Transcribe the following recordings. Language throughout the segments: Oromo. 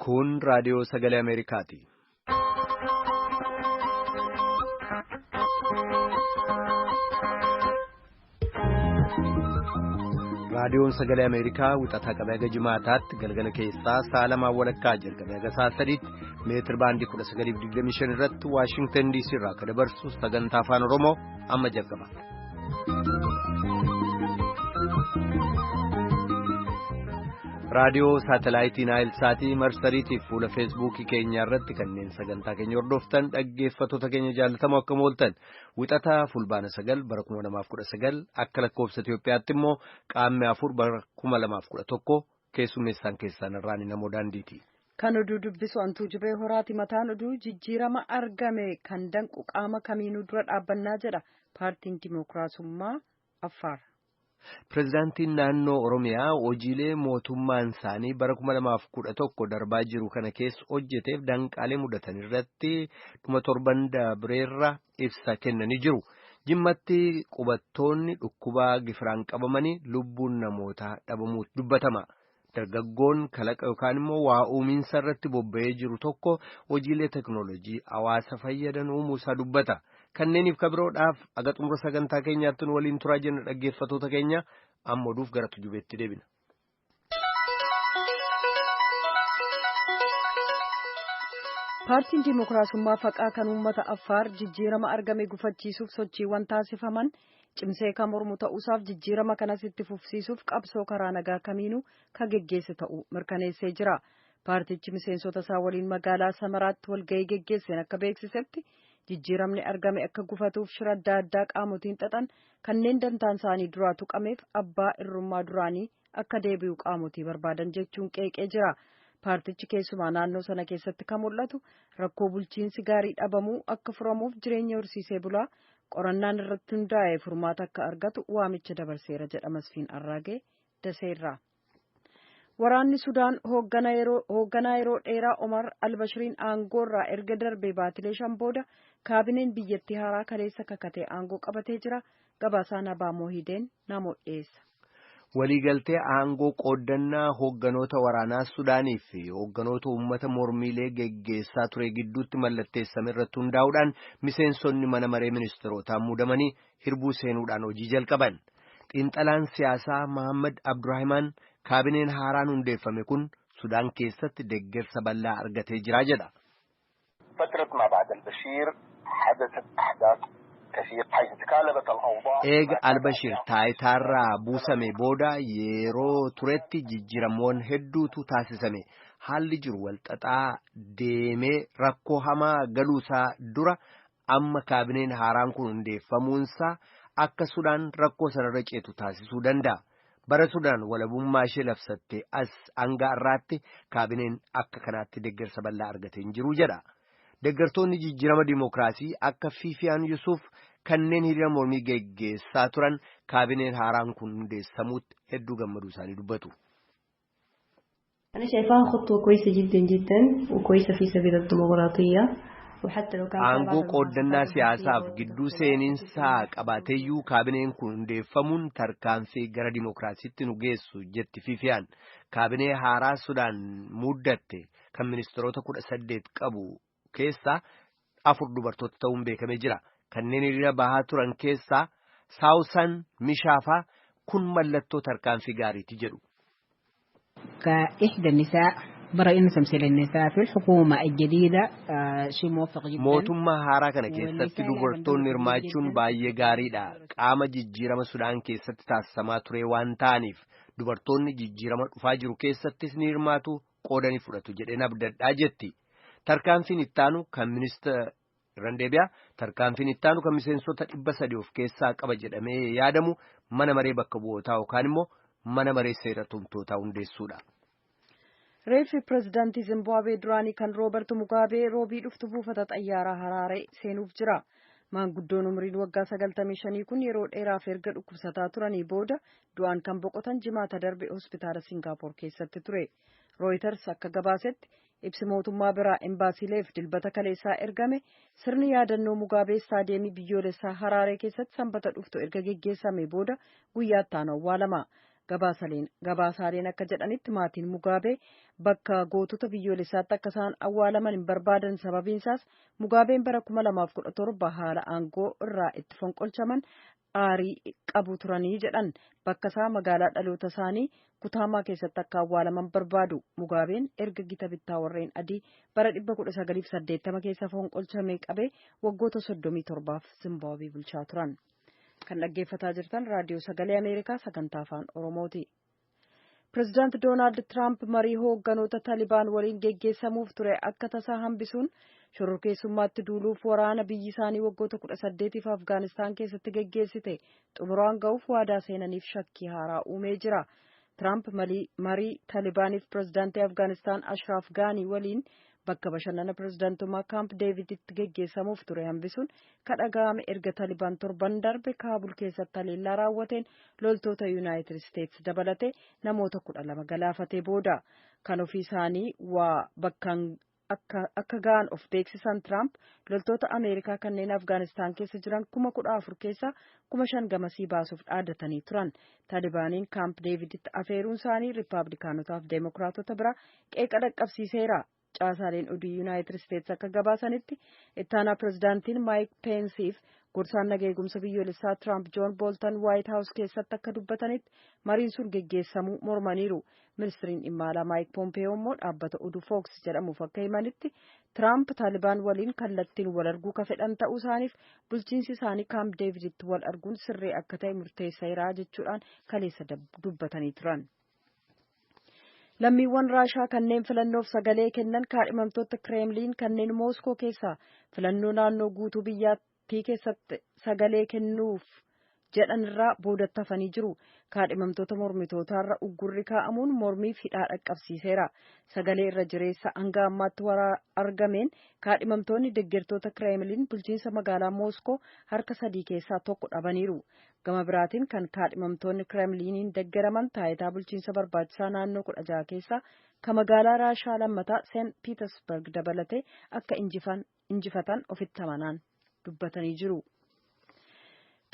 Kun raadiyoo sagalee Ameerikaati. Raadiyoon sagalee Ameerikaa wixataa qabee haga jimaataatti galgala keessaa sa'a lamaan walakkaa jalqabee haga sa'a sadiitti meetir baandii 1925 irratti Waashingtan DC irraa akka dabarsu sagantaa afaan Oromoo amma jalqaba. Raadiyoo saatalaayitii Naayil Saatii marsariitiif fuula feesbuukii keenya irratti kanneen sagantaa keenya hordoftan dhaggeeffattoota keenya jaallatamoo akkam ooltan wixataa fulbaana 9 bara 2019 akka lakkoofsa Itiyoophiyaatti immoo qaammee 4 bara 2011 keessummeessaan keessaan irraan namoo daandiiti. Kan oduu dubbisu Antuu Jibee Horaati. Mataan oduu jijjiirama argame kan danqu qaama kamiinuu dura dhaabbannaa jedha paartiin Dimookiraasummaa Affaar. Pireezidaantiin naannoo Oromiyaa hojiilee mootummaan isaanii bara 2011 darbaa jiru kana keessa hojjeteef danqaalee mudatan irratti dhuma torban dabreerra ibsa kennanii jiru. Jimmatti qubattoonni dhukkubaa gifiraan qabamanii lubbuun namootaa dhabamuutu dubbatama. Dargaggoon kalaqa yookaan immoo waa uumiinsa irratti bobba'ee jiru tokko hojiilee teekinooloojii hawaasa fayyadan uumuusaa dubbata. Kanneeniif kabiroodhaaf aga xumura sagantaa keenyaatti nu waliin turaa jenna dhaggeeffattoota keenya amma oduuf gara tujubeetti deebina. Paartiin Dimookiraasummaa faqaa kan uummata Affaar jijjiirama argame gufachiisuuf sochiiwwan taasifaman cimsee kan mormu ta'uusaaf jijjiirama kanas itti fufsiisuuf qabsoo karaa nagaa kamiinuu kan geggeesse ta'uu mirkaneessee jira. Paartichi miseensota isaa waliin magaalaa Samaraatti walga'ii geggeesseen akka beeksisetti jijjiiramni argame akka gufatuuf shira adda addaa qaamotiin xaxan kanneen dantaan isaanii duraa tuqameef abbaa irrummaa duraanii akka deebi'u qaamotii barbaadan jechuun qeeqee jira. Paartichi keessumaa naannoo sana keessatti kan mul'atu rakkoo bulchiinsi gaarii dhabamuu akka furamuuf jireenya horsiisee bulaa qorannaan irratti hundaa'e furmaata akka argatu waamicha dabarseera jedha Masfiin Arraagee Daseerraa. Waraanni Sudaan hoogganaa yeroo dheeraa Omar Albashiriin aangoo irraa erga darbee baatilee shan booda kaabineen biyyattii haaraa kaleessa kakatee aangoo qabatee jira. Gabaasaan Abaa Moohideen namoota dhiyeessa. Waliigaltee aangoo qooddannaa hoogganoota waraanaa Sudaanii fi hoogganoota uummata mormiilee geggeessaa ture gidduutti mallatteessame irratti hundaa'uudhaan miseensonni mana maree ministeerotaa muudamanii hirbuu seenuudhaan hojii jalqaban. Xiinxalaan siyaasaa Mohaammed Abduraahimaan kaabineen haaraan hundeeffame kun Sudaan keessatti deeggarsa bal'aa argatee jira jedha. Eega Albashir taayitaarraa buusame booda yeroo turetti jijjiiramoon hedduutu taasisame. Haalli jiru walxaxaa deemee rakkoo hamaa galuusaa dura amma kaabineen haaraan kun hundeeffamuunsaa akka Sudaan rakkoo sanarra ceetu taasisuu danda'a. Bara Sudaan walabummaa ishee labsatte as hanga har'aatti kaabineen akka kanaatti deeggarsa bal'aa argatee hin jiru jedha. Deeggartoonni jijjiirama dimookiraasii akka Fiifiyaan Yusuuf kanneen hiriira mormii geggeessaa turan kaabineen haaraan kun hundeessamuutti hedduu gammaduu isaanii dubbatu. أنا شايفاها خطوة كويسة جدا جدا وكويسة في سبيل الديمقراطية. Aangoo qooddannaa siyaasaaf gidduu seeninsaa qabaateeyyuu kaabineen kun hundeeffamuun tarkaanfii gara dimookiraasiitti nu geessu jetti Fiifiyaan. Kaabinee haaraa Sudaan muddatte kan ministeerota 18 qabu keessaa 4 dubartoota ta'uun beekamee jira. Kanneen hiriira bahaa turan keessaa Saawusan Mishaafaa kun mallattoo tarkaanfii gaariiti jedhu. كإحدى النساء برأي أن تمثيل النساء في الحكومة الجديدة شيء موفق جدا. Mootummaa haaraa kana keessatti dubartoonni hirmaachuun baay'ee gaariidha. Qaama jijjiirama Sudaan keessatti taasisamaa ture waan ta'aniif dubartoonni jijjiirama dhufaa jiru keessattis ni hirmaatu qoodanii fudhatu jedheen abdadhaa jetti. Tarkaanfiin ittaanu kan ministeera Randeebiyaa tarkaanfiin ittaanu kan miseensota 300 of keessaa qaba jedhamee yaadamu mana maree bakka bu'ootaa yookaan immoo mana maree seera tumtootaa hundeessuudha. Reeffi pireezidaantii Zimbaabuwee duraanii kan Rooberti Mugaabee roobii dhuftu buufata xayyaaraa Haraaree seenuuf jira. Maanguddoon umriin waggaa 95 kun yeroo dheeraaf erga dhukkubsataa turanii booda du'aan kan boqotan jimaata darbe hospitaala Singaappoor keessatti ture. Rooyiters akka gabaasetti ibsi mootummaa biraa embaasiileef dilbata kaleessaa ergame sirni yaadannoo Mugaabee istaadiyeemii biyyoolessaa Haraaree keessatti sanbata dhuftu erga geggeessame booda guyyaa itti aanu awwaalama. Gabaasaaleen akka jedhanitti maatiin Mugaabee bakka gootota biyyoolessaatti akka isaan awwaalaman hin barbaadan. Sababiinsaas Mugaabeen bara 2017 haala aangoo irraa itti fonqolchaman aarii qabu turanii jedhan. Bakka isaa magaalaa dhaloota isaanii Kutaamaa keessatti akka awwaalaman barbaadu. Mugaabeen erga gita bittaa warreen adii bara 1980 keessa fonqolchame qabee waggoota 37f Zimbaabuwee bulchaa turan. Kan dhaggeeffataa jirtan Raadiyoo Sagalee Ameerikaa sagantaa Afaan Oromooti. Pireezidaant Doonaald Tiraamp marii hoogganoota Talibaan waliin geggeessamuuf ture akka tasaa hambisuun shororkeessummaatti duuluuf waraana biyyi isaanii waggoota 18f Afgaanistaan keessatti geggeessite xumuraan ga'uuf waadaa seenaniif shakkii haaraa uumee jira. Tiraamp marii Talibaaniif pireezidaantii Afgaanistaan Ashraaf Gaanii waliin bakka bashannana pireezidaantummaa Kaamp Deeviditti geggeessamuuf ture hambisuun kadhaga'ame erga Talibaan torban darbe Kaabul keessatti haleellaa raawwateen loltoota Yuunaayitid Isteetsi dabalatee namoota 12 galaafatee booda. Kan ofii isaanii waa bakkaan akka ga'an of beeksisan Tiraamp loltoota Ameerikaa kanneen Afgaanistaan keessa jiran 14,000 keessaa 5,000 gamasii baasuuf dhaadatanii turan. Taalibaaniin Kaamp Deeviditti afeeruun isaanii Riippaabilikaanotaaf Deemokiraatota bira qeeqa dhaqqabsiiseera. Caasaaleen oduu Yuunaayitid Isteetsi akka gabaasanitti ittaanaa pireezidaantiin Maayik Peensiif gorsaan nageegumsa biyyoolessaa Tiraamp Joon Booltan Waayit Haawus keessatti akka dubbatanitti mariin sun geggeessamuu mormaniiru. Ministiriin dhimma alaa Maayik Pompeeyoo immoo dhaabbata oduu Fooks jedhamuuf akka himanitti Tiraamp Taalibaan waliin kallattiin wal arguu ka fedhan ta'uu isaaniif bulchiinsi isaanii Kaamp Deeviditti wal arguun sirrii akka ta'e murteesseera jechuudhaan kaleessa dubbatanii turan. Lammiiwwan Raashaa kanneen filannoof sagalee kennan kaadhimamtoota Kireemliin kanneen Mooskoo keessaa filannoo naannoo guutuu biyyattii keessatti sagalee kennuuf jedhan irraa boodatti hafanii jiru. Kaadhimamtoota mormitootaarra uggurri kaa'amuun mormiif hidhaa dhaqqabsiiseera. Sagalee irra jireessa hanga ammaatti argameen kaadhimamtoonni deeggartoota Kireemliin bulchiinsa magaalaa Mooskoo harka 3 keessaa 1 dhabaniiru. Gama biraatiin kan kaadhimamtoonni Kireemliiniin deeggaraman taayitaa bulchiinsa barbaachisaa naannoo 16 keessaa kan magaalaa Raashaa lammataa Seent Piitersberg dabalatee akka injifatan ofitti amanaan dubbatanii jiru.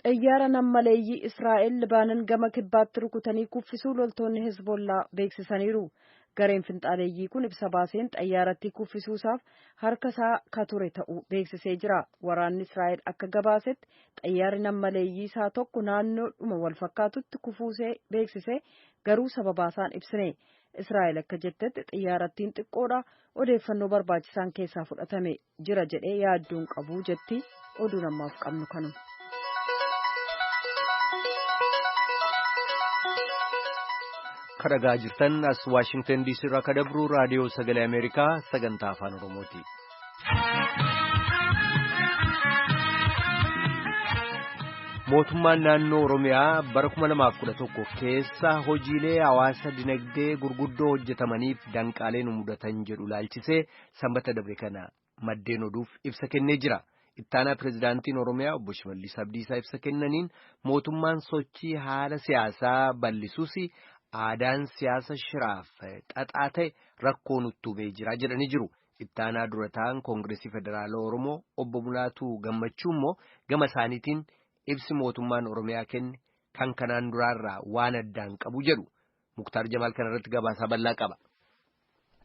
Xayyaara nammaleeyyii Israa'el Libaanon gama kibbaatti rukutanii kuffisuu loltoonni Hezbollaa beeksisaniiru. Gareen finxaaleeyyii kun ibsa baaseen xayyaaratti kuffisuusaaf harka isaa ka ture ta'uu beeksisee jira. Waraanni Israa'el akka gabaasetti xayyaarri nammaleeyyii isaa tokko naannoodhuma wal fakkaatutti kufuusee beeksisee garuu sababaasaan ibsine. Israa'el akka jettetti xayyaarattiin xiqqoodha, odeeffannoo barbaachisaan keessaa fudhatame jira jedhee yaadduun qabu jetti. Oduun ammaaf qabnu kanuma. Kadhagaa jirtan as Waashingtan DC irraa kadabru Raadiyoo Sagalee Ameerikaa sagantaa Afaan Oromooti. Mootummaan naannoo Oromiyaa bara 2011 keessa hojiilee hawaasa dinagdee gurguddoo hojjetamaniif danqaalee nu mudatan jedhu laalchisee sanbata dabre kana maddeen oduuf ibsa kennee jira. Ittaanaa pireezidaantiin Oromiyaa obbo Shimallis Abdiisaa ibsa kennaniin mootummaan sochii haala siyaasaa bal'isuus aadaan siyaasa shiraaf xaxaa ta'e rakkoo nutti hubee jira jedhanii jiru. Ittaanaa dura ta'an Koongireesii Federaalaa Oromoo obbo Mulaatuu Gammachuu immoo gama isaaniitiin ibsi mootummaan Oromiyaa kenne kan kanaan duraarraa waan addaan qabu jedhu. Muktaar Jamaal kanarratti gabaasaa bal'aa qaba.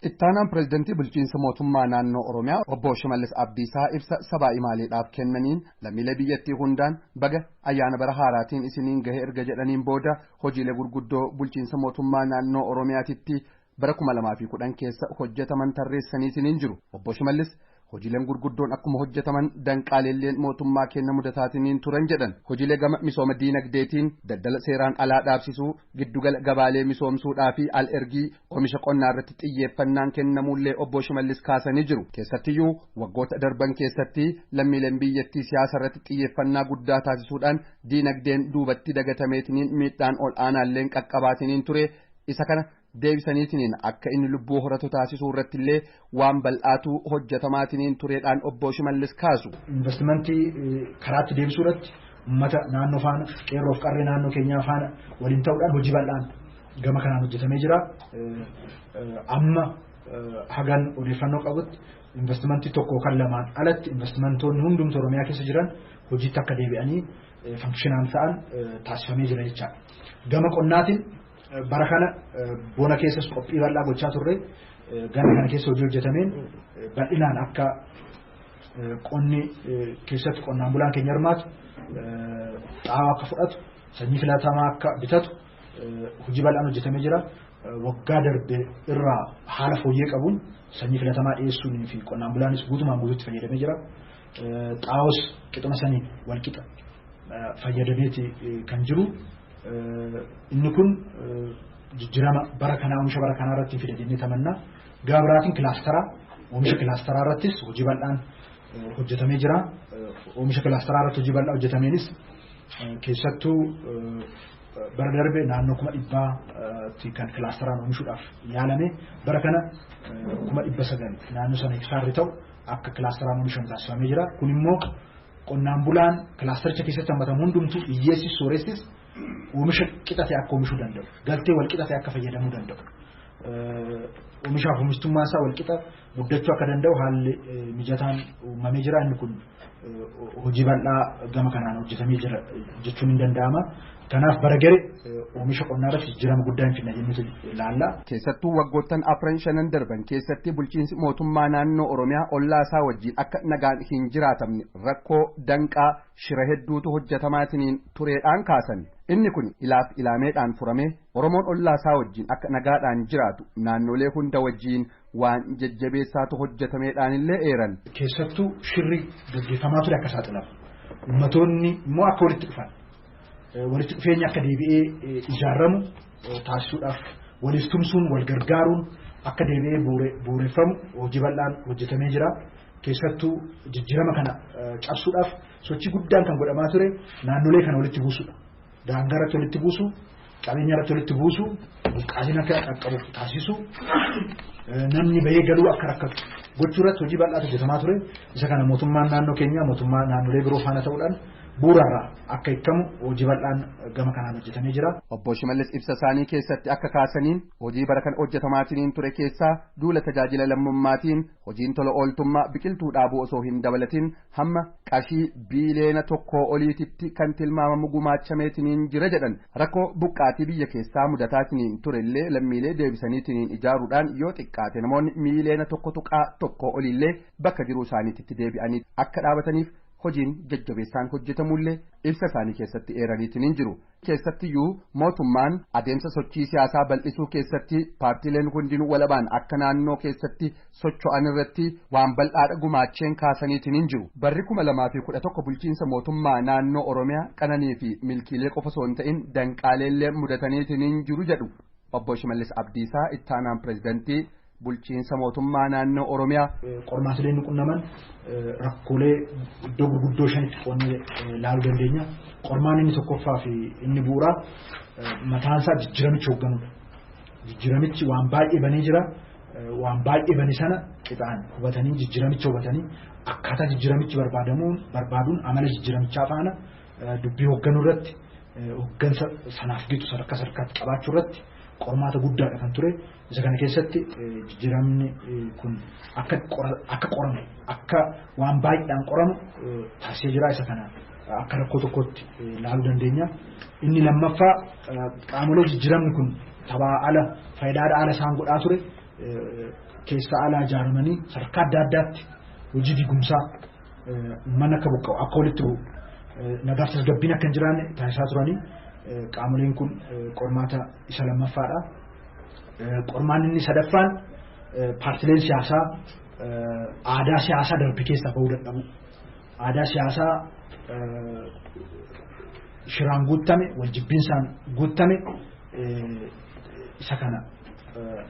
Ittaanaan pireezidantii bulchiinsa mootummaa naannoo Oromiyaa obbo Shimallis Abdiisaa ibsa sabaa imaaleedhaaf kennaniin lammiilee biyyattii hundaan baga ayyaana bara haaraatiin isiniin gahe erga jedhaniin booda hojiilee gurguddoo bulchiinsa mootummaa naannoo Oromiyaatitti bara 2010 keessa hojjetaman tarreessanii isiniin jiru. Obbo Shimallis hojiileen gurguddoon akkuma hojjetaman danqaaleelleen mootummaa kenna mudataatiin turan jedhan. Hojiilee gama misooma diinagdeetiin daldala seeraan alaa dhaabsisuu, giddugala gabaalee misoomsuudhaa fi al ergii oomisha qonnaa irratti xiyyeeffannaan kennamuullee obbo Shimallis kaasanii jiru. Keessattiyyuu waggoota darban keessatti lammiileen biyyattii siyaasa irratti xiyyeeffannaa guddaa taasisuudhaan diinagdeen duubatti dagatameetiniin miidhaan ol aanaalleen qaqqabaatiniin ture. Isa kana deebisaniitiniin akka inni lubbuu horatu taasisuu irratti illee waan bal'aatu hojjetamaatiniin tureedhaan obbo Shimallis kaasu. Investimentii karaatti deebisuu irratti uummata naannoo faana qeerroof qarree naannoo keenyaa faana waliin ta'uudhaan hojii bal'aan gama kanaan hojjetamee jira. Amma hagan odeeffannoo qabutti investimentii tokko kan lamaan alatti investimentoonni hundumtu Oromiyaa keessa jiran hojiitti akka deebi'anii fankshinaan ta'an taasifamee jira jechaadha. Gama qonnaatiin Bara kana bona keessas qophii bal'aa gochaa turre ganna kana keessa hojii hojjetameen bal'inaan akka qonni keessatti qonnaan bulaan keenya hirmaatu xaa'oo akka fudhatu sanyii filatamaa akka bitatu hojii bal'aan hojjetamee jira. Waggaa darbe irraa haala fooyyee qabuun sanyii filatamaa dhiyeessuun fi qonnaan bulaanis guutumaan guutuutti fayyadamee jira. Xaa'oos qixuma saniin wal qixa fayyadameeti kan jiru. Inni kun jijjiirama bara kanaa oomisha bara kanaa irratti fida jennee tamannaa. Gama biraatiin kilaasteraa oomisha kilaasteraa irrattis hojii bal'aan hojjetamee jira. Oomisha kilaasteraa irratti hojii bal'aa hojjetameenis keessattuu bara darbe naannoo 100,000 kan kilaasteraan oomishuudhaaf yaalame bara kana 900,000 naannoo sana hektaarri ta'u akka kilaasteraan oomishamu taasifamee jira. Kun immoo qonnaan bulaan kilaastericha keessatti hammatamu hundumtuu hiyyeessis sooressis oomisha qixa ta'e akka oomishuu danda'u galtee wal qixa ta'e akka fayyadamuu danda'u oomishaaf oomishtummaan isaa wal qixa guddachuu akka danda'u haalli mijataan uumamee jira. Inni kun hojii bal'aa gama kanaan hojjetamee jira jechuun hin danda'ama. Kanaaf bara gare oomisha qonnaa irratti jijjiirama guddaa hin fidna jennutu ilaalla. Keessattuu waggoottan 4 5 darban keessatti bulchiinsi mootummaa naannoo Oromiyaa ollaa isaa wajjin akka nagaan hin jiraatamne rakkoo danqaa shira hedduutu hojjetamaatiniin tureedhaan kaasan. Inni kun ilaaf ilaameedhaan furamee Oromoon ollaa isaa wajjin akka nagaadhaan jiraatu naannolee hunda wajjin waan jajjabeessaatu hojjetameedhaan illee eeran. Keessattuu shirri gaggeeffamaa ture akka saaxilamu. Ummatoonni immoo akka walitti dhufan. Walitti dhufeenya akka deebi'ee ijaaramu taasisuudhaaf waliif tumsuun wal gargaaruun akka deebi'ee bu'uureffamu hojii bal'aan hojjetamee jira. Keessattuu jijjiirama kana cabsuudhaaf sochii guddaan kan godhamaa ture naannolee kana walitti buusuudha. Daangaa irratti walitti buusu, qabeenya irratti walitti buusu, buqqaatiin akka qaqqabu taasisu, namni bahee galuu akka rakkatu gochuu irratti hojii bal'aatu hojjetamaa ture. Isa kana mootummaan naannoo keenyaa mootummaa naannolee biroo faana ta'uudhaan bu'uurarraa akka hiikamu hojii bal'aan gama kanaan hojjetamee jira. Obbo Shimallis ibsa isaanii keessatti akka kaasaniin hojii bara kan hojjetamaatiniin ture keessaa duula tajaajila lammummaatiin hojiin tola ooltummaa biqiltuu dhaabuu osoo hin dabalatin hamma qarshii biiliyoona 1 oliititti kan tilmaamamu gumaachameetiniin jira jedhan. Rakkoo buqqaatii biyya keessaa mudataatiniin turellee lammiilee deebisaniitiniin ijaaruudhaan yoo xiqqaate namoonni miiliyoona 1.1 oliillee bakka jiruu isaaniitti deebi'anii akka dhaabataniif hojiin jajjabeessaan hojjetamullee ibsa isaanii keessatti eeraniitiin jiru. Keessattiyyuu mootummaan adeemsa sochii siyaasaa bal'isuu keessatti paartiileen hundinuu walabaan akka naannoo keessatti socho'an irratti waan bal'aadha gumaacheen kaasaniitiin jiru. Barri 2011 bulchiinsa mootummaa naannoo Oromiyaa qananii fi milkiilee qofa osoo hin ta'in danqaaleellee mudataniitiin jiru jedhu Obbo Shimallis Abdiisaa ittaanaan pireezidantii bulchiinsa mootummaa naannoo Oromiyaa. Qormaatileen nu qunnaman rakkoolee iddoo gurguddoo shanitti qoonnee ilaaluu dandeenya. Qormaan inni tokkoffaa fi inni bu'uuraa mataan isaa jijjiiramicha hoogganudha. Jijjiiramichi waan baay'ee banee jira. Waan baay'ee bane sana qixaan hubatanii jijjiiramicha hubatanii akkaataa jijjiiramichi barbaaduun amala jijjiiramichaa faana dubbii hoogganuu irratti hooggansa sanaaf gitu sadarkaa sadarkaatti qabaachuu irratti qormaata guddaadha kan ture. Isa kana keessatti jijjiiramni kun akka qoramu akka waan baay'eedhaan qoramu taasisee jira. Isa kana akka rakkoo tokkotti ilaaluu dandeenya. Inni lammaffaa qaamolee jijjiiramni kun taphaa ala faayidaa ala isaan godhaa ture keessa alaa ijaaramanii sadarkaa adda addaatti hojii diigumsaa uummanni akka buqqa'u akka walitti bu'u nagaaf tasgabbiin akka hin jiraanne taasisaa turanii qaamoleen kun qormaata isa lammaffaadha. Qormaan inni sadaffaan paartileen siyaasaa aadaa siyaasaa darbe keessaa bahuu dadhabu. Aadaa siyaasaa shiraan guuttame, waljibbiinsaan guuttame isa kana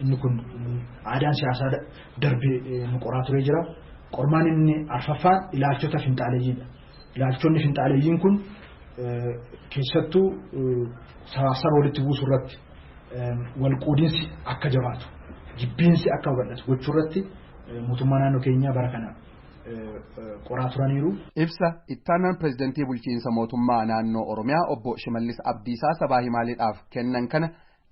inni kun aadaan siyaasaa darbe nu qoraa turee jira. Qormaan inni arfaffaan ilaalchota finxaaleeyyiidha. Ilaalchonni finxaaleeyyiin kun keessattuu saba walitti buusuu irratti walqoodinsi akka jabaatu jibbiinsi akka babal'atu gochuu irratti mootummaa naannoo keenyaa bara kana qoraa turaniiru. Ibsa ittaanaan pireezidantii bulchiinsa mootummaa naannoo Oromiyaa obbo Shimallis Abdiisaa sabaa himaaleedhaaf kennan kana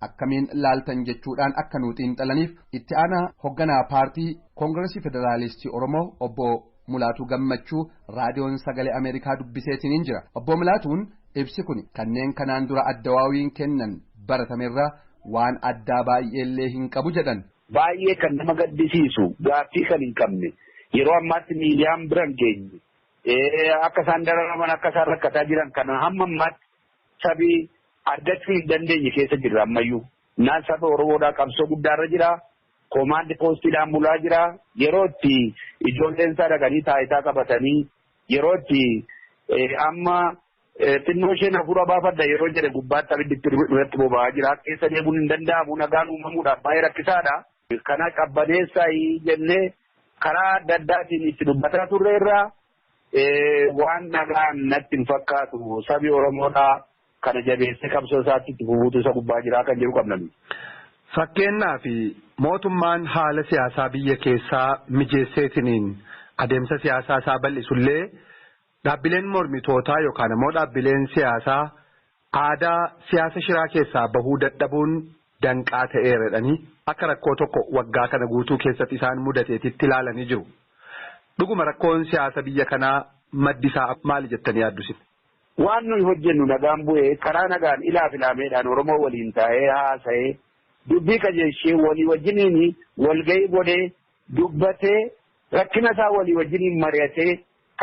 akkamiin laaltan jechuudhaan akka nuu xiinxalaniif itti aanaa hoogganaa paartii Koongiresii Federaalistii Oromoo obbo Mulaatuu Gammachuu raadiyoon sagalee Ameerikaa dubbiseetiin jira. Obbo Mulaatuun ibsi kun kanneen kanaan dura addawaawiin kennan baratamerraa waan addaa baay'eellee hin qabu jedhan. Baay'ee kan nama gaddisiisu gaaffii kan hin qabne yeroo ammaatti miidiyaan bira hin geenye akka isaan dararaman akka isaan rakkataa jiran kana hamma ammaatti sabii argachuu hin dandeenye keessa jirra ammayyuu. Naan saba Oromoodhaa qabsoo guddaarra jira. Koomaandi poostiidhaan bulaa jira. Yeroo itti ijoolleen isaa dhaqanii taayitaa qabatanii yeroo itti amma xinnoo isheen hafuura baafadha yeroo jedhe gubbaatti abiddi irratti boba'aa jira. Keessa deemuun hin danda'amu nagaan uumamuudhaaf baay'ee rakkisaadha. Kana qabbaneessaa jennee karaa adda addaatiin itti dubbataa turre irraa waan nagaan natti hin fakkaatu sabi Oromoodhaa kana jabeessee qabsoo isaatti itti fufuutu isa gubbaa jira kan jiru qabna. Fakkeenyaaf mootummaan haala siyaasaa biyya keessaa mijeesseetiniin adeemsa siyaasaa isaa bal'isullee dhaabbileen mormitootaa yookaan immoo dhaabbileen siyaasaa aadaa siyaasa shiraa keessaa bahuu dadhabuun danqaa ta'eera jedhanii akka rakkoo tokko waggaa kana guutuu keessatti isaan mudateetitti ilaalanii jiru. Dhuguma rakkoon siyaasa biyya kanaa maddi isaa maali jettanii yaaddu? Waan nuyi hojjennu nagaan bu'ee karaa nagaan ilaaf ilaameedhaan Oromoo waliin taa'ee haasa'ee dubbii qajeelchee walii wajjiniin walga'ii godhee dubbatee rakkina isaa walii wajjiniin mari'atee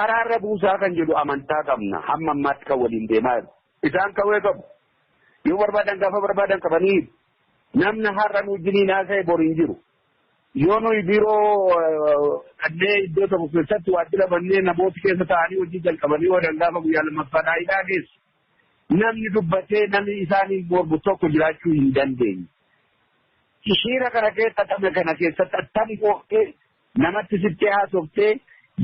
karaarra buusaa kan jedhu amantaa qabna hamma ammaatti kan waliin deemaa jiru. Isaan kawwee qabu. Yoo barbaadan gaafa barbaadan qabanii namni har'a nu wajjiniin haasa'e bor hin jiru. Yoo nuyi biiroo dhannee iddoo tokko keessatti waajjira bannee namoota keessa taa'anii hojii jalqabanii oolan gaafa guyyaa lammaffaadhaa hidhaa geessu. Namni dubbatee namni isaaniin mormu tokko jiraachuu hin dandeenye. Shiira kana keessa taphne kana keessatti attam gooftee namatti sittee haasoftee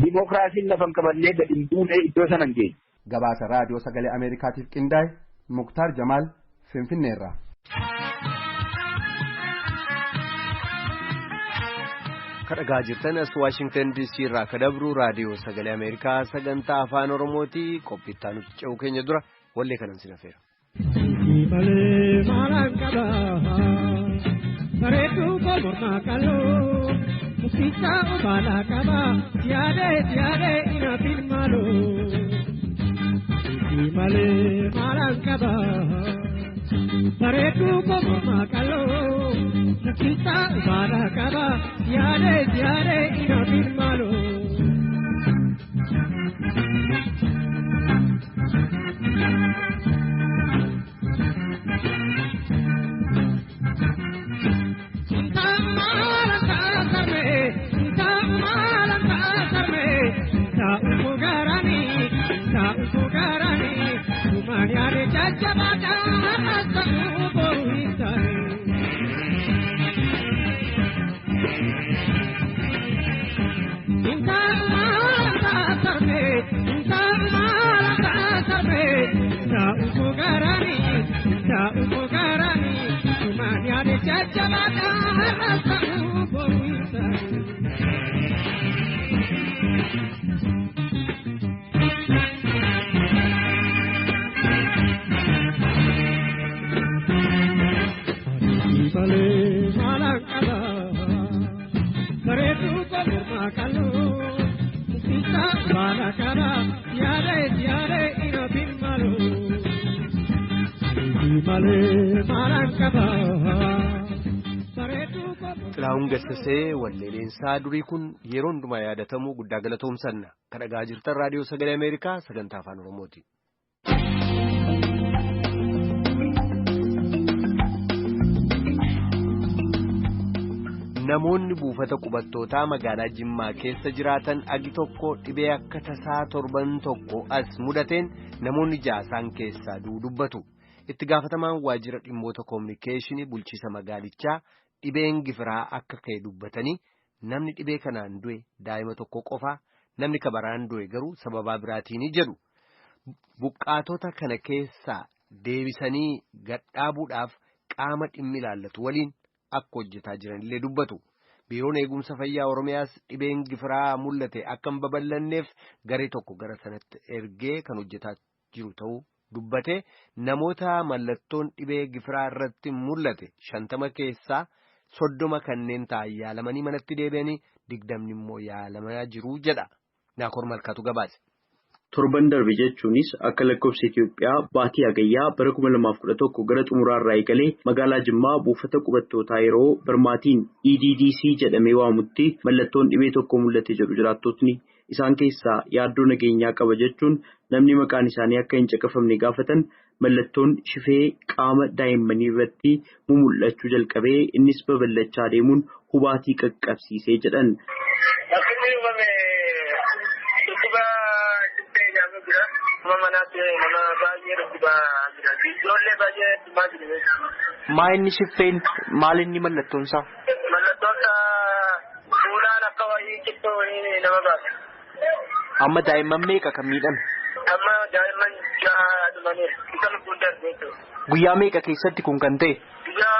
dimookiraasiin lafa hin qabannee gadi hin buune iddoo sana hin geenye. Gabaasa raadiyoo sagalee Ameerikaatiif qindaa'e Muktaar Jamaal Finfinneerraa. Kadhagaa jirtan as Waashingtan DC irraa ka dabru raadiyoo sagalee Ameerikaa sagantaa afaan Oromooti qophii nuti ce'uu keenya dura wallee kanan si nafeera. Bareedduu mormaa kaloo mukticha obaalaa qaba yaadee yaadee inaafin maaloo malee maalaan qaba. Bareedduu mormaa kaloo mukticha obaalaa qaba yaadee yaadee inaafin maaloo. Xilahuun Gassasee walleeleensaa durii kun yeroo hundumaa yaadatamu guddaa galatoomsanna. Kan dhagaa jirtan raadiyoo sagalee Ameerikaa sagantaa afaan Oromooti. Namoonni buufata qubattootaa magaalaa Jimmaa keessa jiraatan agi tokko dhibee akka tasaa torban tokko as mudateen namoonni jaasaan keessaa du'u dubbatu. Itti gaafatamaan waajjira dhimmoota koominikeeshinii bulchiisa magaalichaa dhibeen gifiraa akka ka'e dubbatanii namni dhibee kanaan du'e daa'ima tokko qofaa namni kabaraan du'e garuu sababaa biraatiin jedhu. Buqqaatota kana keessaa deebisanii gadhaabuudhaaf qaama dhimmi ilaallatu waliin akka hojjetaa jiranillee dubbatu. Biiroon eegumsa fayyaa Oromiyaas dhibeen gifiraa mul'ate akka hin babal'anneef garee tokko gara sanatti ergee kan hojjetaa jiru ta'uu dubbate namoota mallattoon dhibee gifiraa irratti mul'ate 50 keessaa 30 kanneen ta'an yaalamanii manatti deebi'anii 20 immoo yaalamaa jiru jedha. Naakoor Malkaatu gabaase. Torban darbe jechuunis akka lakkoofsa Itoophiyaa baatii hagayyaa bara 2011 gara xumuraarraa eegalee magaalaa Jimmaa buufata qubattootaa yeroo birmaatiin EDDC jedhamee waamutti mallattoon dhibee tokko mul'ate jedhu jiraattotni isaan keessaa yaaddoo nageenyaa qaba jechuun namni maqaan isaanii akka hin caqafamne gaafatan mallattoon shifee qaama daa'immanii irratti mumul'achuu jalqabee innis babal'achaa deemuun hubaatii qaqqabsiisee jedhan. Maa inni shiffeen maal inni mallattoon isaa? Mallattoon isaa fuulaan akka wayii xiqqoo wayii nama baasa. Amma daa'imman meeqa kan miidhame? Amma daa'imman 6 dhumaniiru. Isa lubbuun darbe jechuudha. Guyyaa meeqa keessatti kun kan ta'e? Guyyaa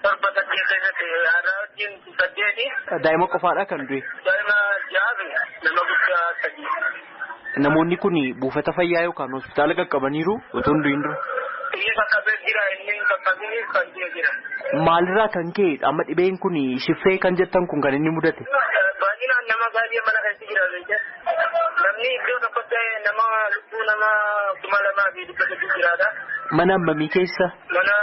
7 8 keessatti har'a wajjin 8. Daa'ima qofaadha kan du'e? Daa'ima 6 nama guddaa 3. Namoonni kun buufata fayyaa yookaan hospitaala qaqqabaniiru otoo hin du'in dura. Inni qaqqabee jira inni hin qaqqabiniif kan du'e jira. Maalirraa kan ka'e amma dhibeen kun shiffee kan jettan kun kan inni mudate? Baay'inaan nama baay'ee mana keessa jira jechuudha. Namni iddoo tokkotti nama lubbuu nama 2300 jiraata. Mana hammamii keessa? Mana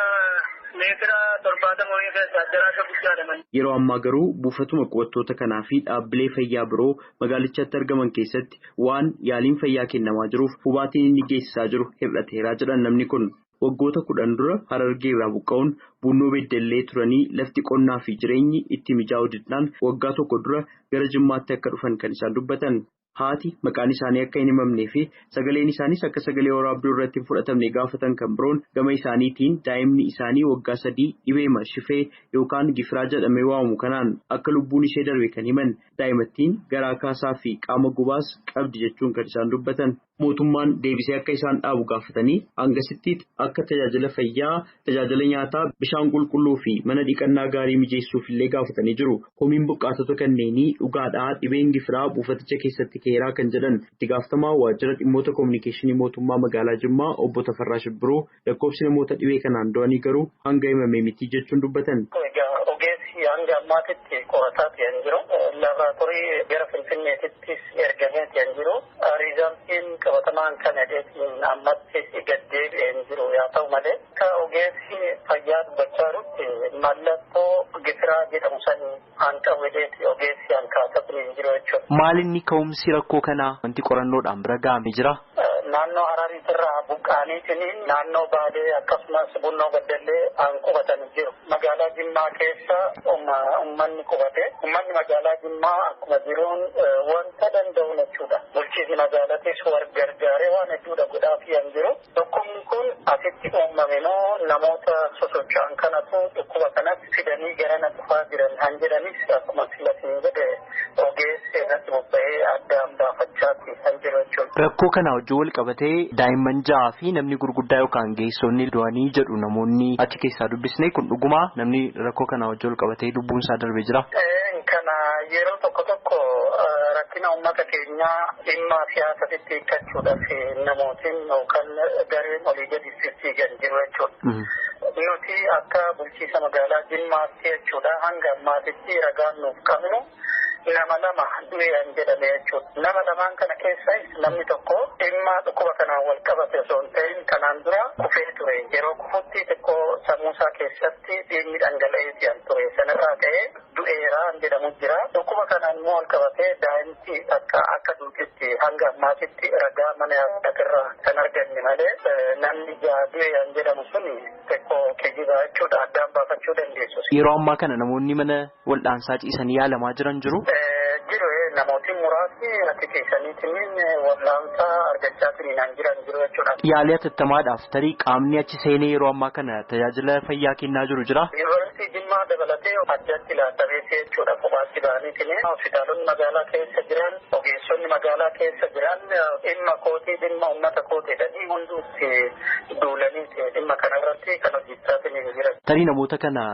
meetira 70 wayii keessa daraasa guddaadha manni. Yeroo ammaa garuu buufatuma qubattoota kanaa fi dhaabbilee fayyaa biroo magaalichatti argaman keessatti waan yaaliin fayyaa kennamaa jiruuf hubaatiin inni geessisaa jiru hir'ateeraa jedhan namni kun. Waggoota 10 dura Harargee irraa buqqa'uun Bunnoo Beddellee turanii lafti qonnaa fi jireenyi itti mijaa'uu didnaan waggaa tokko dura gara Jimmaatti akka dhufan kan isaan dubbatan. Haati maqaan isaanii akka hin himamnee fi sagaleen isaaniis akka sagalee waraabduu irratti hin fudhatamne gaafatan kan biroon gama isaaniitiin daa'imni isaanii waggaa 3 dhibeema shifee yookaan gifiraa jedhamee waamamu kanaan akka lubbuun ishee darbe kan himan daa'imattiin garaa kaasaa fi qaama gubaas qabdi jechuun kan isaan dubbatan. Mootummaan deebisee akka isaan dhaabu gaafatanii hangasitti akka tajaajila fayyaa, tajaajila nyaataa, bishaan qulqulluu fi mana dhiqannaa gaarii mijeessuuf illee gaafatanii jiru. Komiin buqqaatota kanneenii dhugaadhaa dhibeen gifiraa buufaticha keessatti keeraa kan jedhan itti gaafatamaa waajjira dhimmoota koominikeeshinii mootummaa magaalaa Jimmaa obbo Tafarraa Shibbiroo lakkoofsi namoota dhibee kanaan du'anii garuu hanga himame miti jechuun dubbatan. Ogeessi hanga ammaatitti qorataa kan jiru. Laaboraatoorii gara Finfinneetittis ergamee kan jiru. Riizaltiin qabatamaan kan hedheetiin ammatti gad deebi'ee jiru. Yaa ta'u malee akka ogeessi fayyaa dubbachaa jirutti mallattoo gifiraa jedhamu san hanqabu hedheeti ogeessi hankaasaa hin jiru jechuudha. Maal inni ka'umsi rakkoo kanaa wanti qorannoodhaan bira ga'ame jira? Naannoo Harariitirraa buqqaaniitiin naannoo Baalee akkasumas Bunnoo Beddellee aan qubatan jiru. Magaalaa Jimmaa keessa uummanni qubate. Uummanni magaalaa Jimmaa akkuma jiruun wanta danda'u jechuudha. Bulchiinsi magaalatis wal gargaaree waan hedduudha godhaafii kan jiru. Dhukkubni kun asitti uumame moo namoota sosocho'an kanatu dhukkuba kanas fidanii garana dhufaa jiran kan jedhanis akkuma filatiin jedhe ogeessi irratti bobba'ee addaan baafachaati kan jiru jechuudha. Rakkoo kana wajjin wal qabatee daa'imman 6 fi namni gurguddaa yookaan geessonni du'anii jedhu namoonni achi keessaa dubbisne kun dhugumaa namni rakkoo kana wajjin wal qabatee lubbuun isaa darbee jira. Kana yeroo tokko tokko rakkina uummata keenyaa dhimma siyaasatti hiikkachuudhaaf namootiin yookaan gareen olii gadi fiigan jiru jechuudha. Nuti akka bulchiinsa magaalaa Jimmaatti jechuudha hanga ammaatitti ragaan nuuf qabnu nama 2 du'eeran jedhame jechuudha. Nama 2 kana keessas namni tokko dhimma dhukkuba kanaan wal qabate osoo hin ta'in kanaan dura kufee ture. Yeroo kufutti xiqqoo sammuusaa keessatti dhiigni dhangala'ee jiran ture. Sanarraa ka'ee du'eeraan jedhamu jira. Dhukkuba kanaan immoo wal qabatee daa'imti akka duutitti hanga ammaatitti ragaa mana yaalaatirraa kan arganne malee namni 6 du'eeran jedhamu sun xiqqoo kijibaa jechuudha. Addaan baafachuu dandeessu. Yeroo ammaa kana namoonni mana wal'aansaa ciisanii yaalamaa jiran jiru. Jiru namooti muraasni achi keessaniitiin wal'aansa argachaa jiran jiru jechuudha. Yaalii hatattamaadhaaf tarii qaamni achi seenee yeroo ammaa kana tajaajila fayyaa kennaa jiru jira. Yuunivarsiitii Jimmaa dabalatee addatti laatamee jechuudha kophaatti ba'aniitiin hospitaalonni magaalaa keessa jiran ogeessonni magaalaa keessa jiran dhimma kootii dhimma uummata kootiidhanii hunduutti duulanii dhimma kanarratti kan hojjechaa jiran. Tarii namoota kana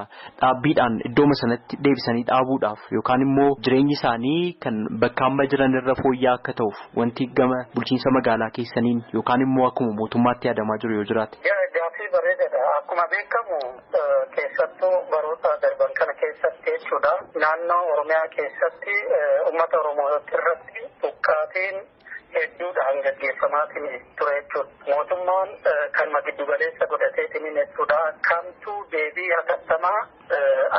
dhaabbiidhaan iddooma sanatti deebisanii dhaabuudhaaf yookaan immoo jireenyi isaanii kan bakka amma jiran irra fooyya'aa akka ta'uuf wanti gama bulchiinsa magaalaa keessaniin yookaan immoo akkuma mootummaatti yaadamaa jiru yoo jiraate. Gaaffii bareedaadha. Akkuma beekamu keessattuu baroota darban kana keessatti jechuudha. Naannoo Oromiyaa keessatti uummata Oromoo irratti buqqaatiin hedduudhaan gaggeeffamaatiin ture jechuudha. Mootummaan kanuma giddugaleessa godhateetiin jechuudha. Kamtuu deebii hatattamaa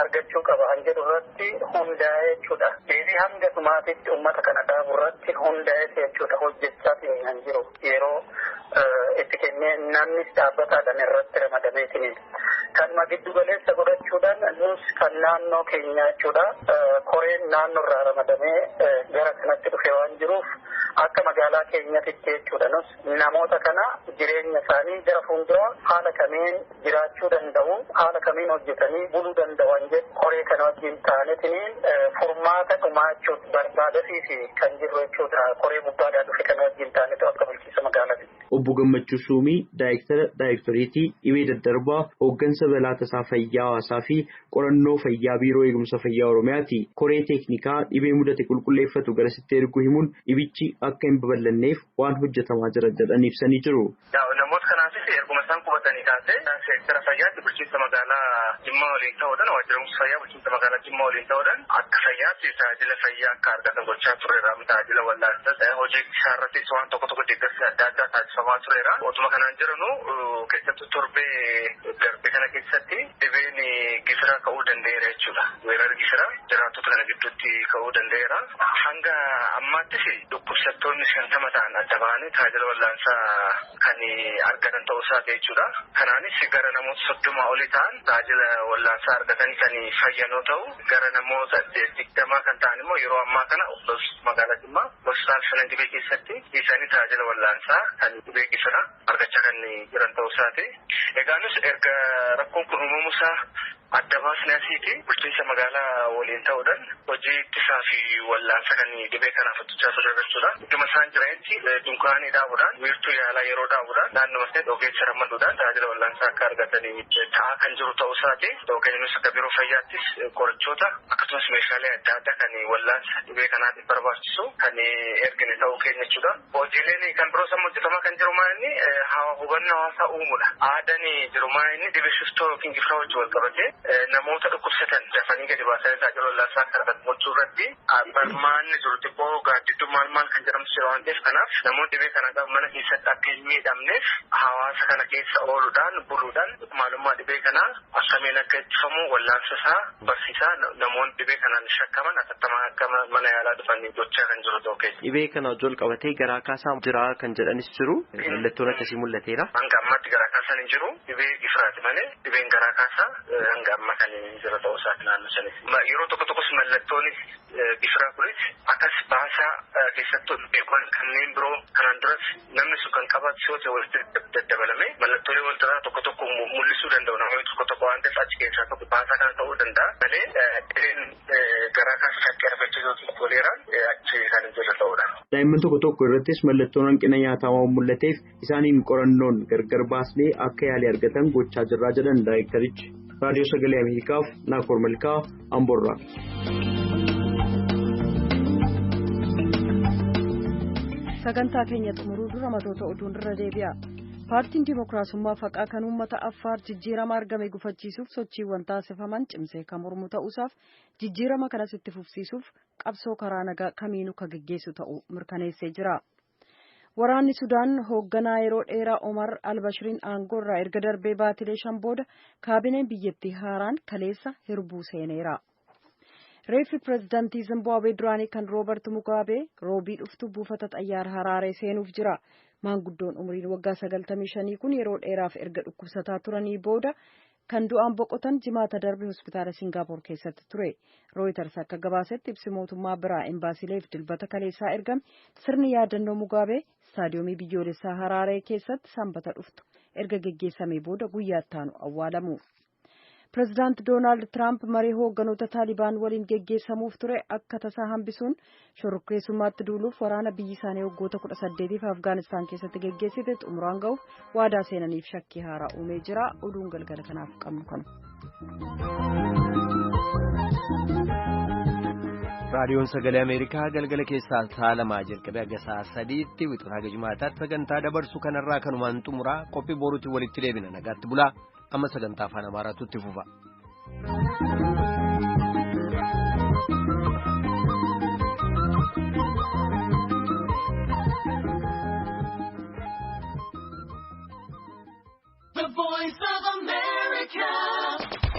argachuu qaba kan jedhu irratti hundaa'ee jechuudha. Deebii hanga dhumaatitti uummata kana dhaabu irratti hundaa'ee jechuudha hojjechaatiin kan jiru yeroo itti kennee namnis dhaabbataadhaan irratti ramadameetiin. Kanuma giddugaleessa godhachuudhaan nus kan naannoo keenya jechuudha. Koreen naannoo irraa ramadamee gara kanatti dhufe waan jiruuf akka magaalaa keenyatti jechuudha nus namoota kana jireenya isaanii gara fuulduraa haala kamiin jiraachuu danda'u haala kamiin hojjetanii buluu danda'u an jedhu koree kana wajjin ta'aniitiin furmaata dhumaa jechuudha barbaadafii fi kan jirru jechuudha koree gubbaadhaa dhufe kana wajjin ta'anitu akka bulchiinsa magaalaatti. Obbo Gammachuu Suumii Daayirektara Daayirektoreetii Dhibee Daddarbaa Hooggansa Balaa Tasaa Fayyaa Hawaasaa fi Qorannoo Fayyaa Biiroo Eegumsa Fayyaa Oromiyaati. Koree teeknikaa dhibee mudate qulqulleeffatu garasitti erguu himuun dhibichi akka hin babal'anneef waan hojjetamaa jira jedhan ibsanii jiru. Namoota kanaafis erguma isaan qubatanii kaasee seektara fayyaatti bulchiinsa magaalaa Jimmaa waliin ta'uudhaan waajjira eegumsa fayyaa bulchiinsa magaalaa Jimmaa waliin ta'uudhaan akka fayyaatti tajaajila fayyaa akka argatan gochaa turreera. Tajaajila wallaansaa hojii isaarrattis waan tokko tokko deeggarsi adda addaa taasifamaa tureera. Otuma kanaan jiranu keessattuu torbee darbe kana keessatti dhibeen gifiraa ka'uu danda'eera jechuudha. Weerarri gifiraa jiraattota kana gidduutti ka'uu danda'eera. Hanga ammaattis dhukkubsattoonni 50 ta'an adda bahanii tajaajila wallaansaa kan argatan ta'uu isaati jechuudha. Kanaanis gara namoota 30 olii ta'an tajaajila wallaansaa argatanii kan fayyan yoo ta'u gara namoota 20 kan ta'an immoo yeroo ammaa kana magaalaa Jimmaa hospitaala Shanan Gibee keessatti isaanii tajaajila wallaansaa kan dhibee gifiraa argachaa kan jiran ta'uu isaati. Egaa nus erga rakkoon kun uumamuusaa adda baasnee asiiti bulchiinsa magaalaa waliin ta'uudhaan hojii ittisaa fi wallaansa kan dhibee kanaaf hojjechaa ture jechuudha. Idduma isaan jiranitti dunkaanii dhaabuudhaan wiirtuu yaalaa yeroo dhaabuudhaan naannoo isaatti ogeessa ramaduudhaan tajaajila wallaansaa akka argatanii ta'aa kan jiru ta'uu isaati. Yookiin akka biiroo fayyaattis qorichoota akkasumas meeshaalee adda addaa kan wallaansa dhibee kanaatiif barbaachisu kan ergine ta'uu keenya jechuudha. Hojiileen kan biroos amma hojjetamaa kan jiru maal hubannoo hawaasaa uumuudha. Aadaan jiru maal inni dhibee shiftoo yookiin gifiraa wajjin wal qabatee namoota dhukkubsatan dafanii gadi baasanii tajaajila wallaansaa akka argatan gochuu irratti barmaanni jiru xiqqoo gaaddidduu maal maal kan jedhamtu jira waan ta'eef kanaaf namoonni dhibee kana mana keessatti akka hin miidhamneef hawaasa kana keessa ooluudhaan buluudhaan maalummaa dhibee kanaa akkamiin akka ittifamu wallaansa isaa barsiisaa namoonni dhibee kanaan shakkaman atattamaa akka mana yaalaa dhufanii gochaa kan jiru ta'uu keessa. Dhibee kana wajjin qabatee garaa kaasaa jira kan jedhanis jiru. Mallattoon akkasii mul'ateera. Hanga ammaatti garaa kaasaan hin jiru. Dhibee gifiraati malee dhibeen garaa kaasaa hanga amma kan hin jiru ta'uu isaati naannoo sanis. Yeroo tokko tokkos mallattoonis gifiraa kunis akkas baasaa keessattuu dhibeewwan kanneen biroo kanaan duras namni sun kan qabaatu yoo ta'e walitti daddabalame mallattoolee waltaraa tokko tokko mul'isuu danda'u namoonni tokko tokko waan ta'eef achi keessaa tokko baasaa kana ta'uu danda'a malee dhibeen garaa kaasaa shakkii argachuu koleeraan achi kan hin jirre ta'uudha. Daa'imman tokko tokko irrattis mallattoon hanqina nyaataa waan mul'ateef isaaniin qorannoon gargar baasnee akka yaalii argatan gochaa jirraa jedhan daayirektarichi. Raadiyoo Sagalee Ameerikaaf Naakoor Malkaa Amboorraa. Sagantaa keenya xumuruu dura matoota oduun irra deebi'a. Paartiin Dimookiraasummaa faqaa kan uummata Affaar jijjiirama argame gufachiisuuf sochiiwwan taasifaman cimsee kan mormu ta'uusaaf jijjiirama kanas itti fufsiisuuf qabsoo karaa nagaa kamiinuu kan geggeessu ta'uu mirkaneessee jira. Waraanni Sudaan hoogganaa yeroo dheeraa Omar Albashiriin aangoo irraa erga darbee baatilee 5 booda kaabineen biyyattii haaraan kaleessa hirbuu seeneera. Reeffi pirezidaantii Zimbaabuwee duraanii kan Roobert Mugaabee roobii dhuftu buufata xayyaara Haraaree seenuuf jira. Maanguddoon umriin waggaa 95 kun yeroo dheeraaf erga dhukkubsataa turanii booda kan du'aan boqotan jimaata darbe hospitaala Singaappoor keessatti ture. Rooyiters akka gabaasetti ibsi mootummaa biraa embaasileef dilbata kaleessaa ergame sirni yaadannoo Mugaabee istaadiyoomii biyyoolessaa Haraaree keessatti sanbata dhuftu erga geggeessamee booda guyyaa itti aanu awwaalamu. Pireezidaanti Doonaald Tiraamp marii hoogganoota Taalibaan waliin geggeessamuuf ture akka tasaa hambisuun shororkeessummaatti duuluuf waraana biyyi isaanii waggoota 18f Afgaanistaan keessatti geggeessite xumuraan ga'uuf waadaa seenaniif shakkii haaraa uumee jira. Oduun galgala kanaaf qabnu kana. Raadiyoon Sagalee Ameerikaa galgala keessaa sa'a 2 jalqabee hanga sa'a 3tti wixataa hanga jimaataatti sagantaa dabarsu kanarraa kanumaan xumuraa qophii boruutti walitti deebina nagaatti bulaa. Amma sagantaa afaan Amaaraatu itti fufa.